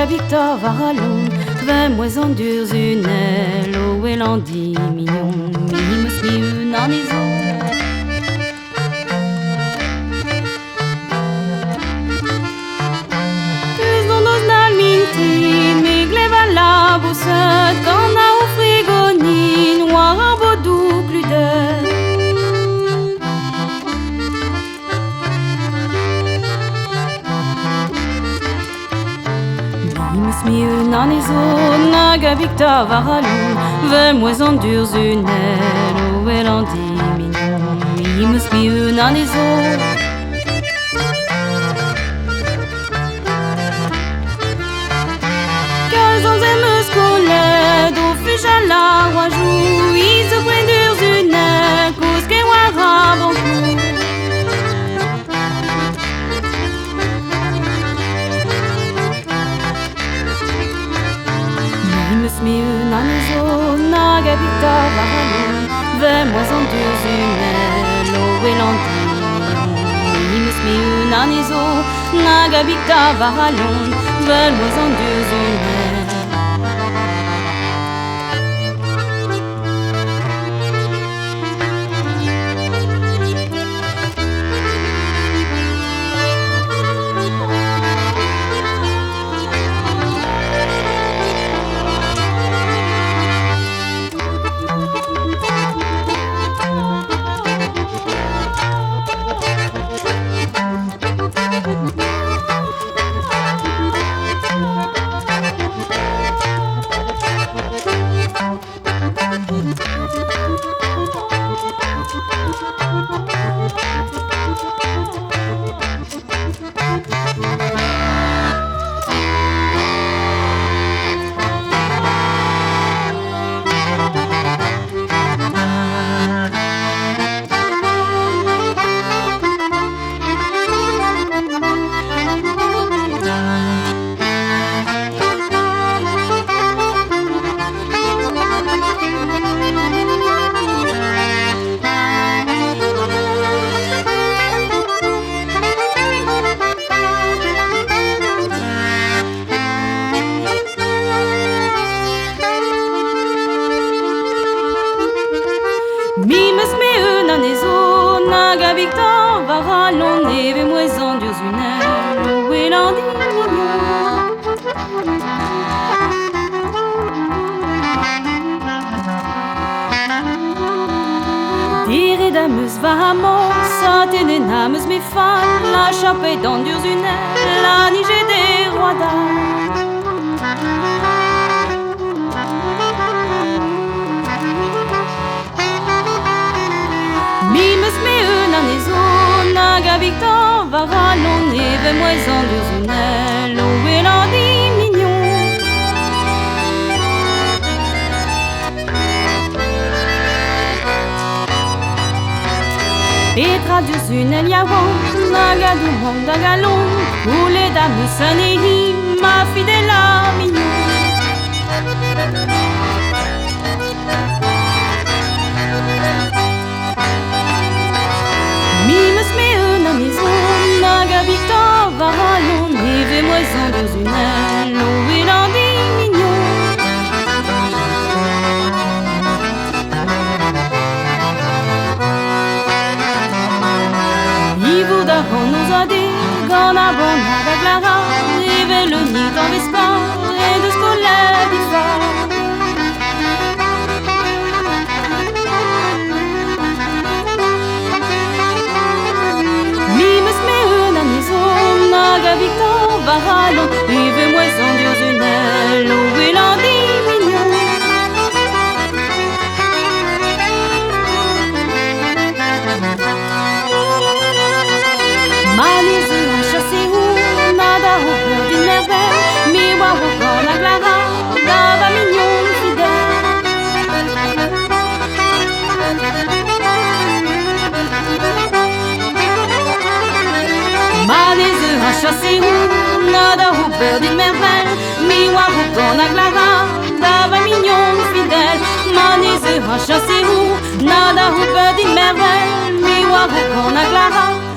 Victor Varalon, Ve-mouez an durzunel, o elan di mignon, mi meus mi un anezo. Eus don oz nal mintin, me glev a la boset, gant a o frigonin, war ar bodou gludet. Mi un anezo nag a Victor Varalon, Ve-mouez an durzunel, o elan di mignon, mi meus mi un anezo. Kalz an em eus kolet, o fuj a la oajou, i zo bren durzunel, koz ket war a bankou. Mi un anezo nag a Victor Varalon, Ve-mouez an durzunel, o elan di mignon. Mi meus mi un anezo nag a Victor Varalon, Ve-mouez an durzunel. Mi meus me un anezo nag a Victor Varalon, eve mouez an durzunel, o elan di mignon. Dire da meus va amor, satenen a meus me fall, la chapet an durzunel, la nije de roida. Mi meus me un anezo nag a Victor Varalon, eve mouez an durzunel, o elan di mignon. Petra durzunel yaouank, nag a douan da galon, Oule da meus anehi, ma fidela mignon. Mi meus me un anezo nag a Victor Varalon, eve mouez an durzunel, o elan di mignon. Ivo da ran oz ade, gant a bon hag a glara, evel un nid an vespar, e deus na Clara, da va mignon fidel, Ma ne ze ha chaserou, na da houpe din mervel, Mi oa ho na Clara.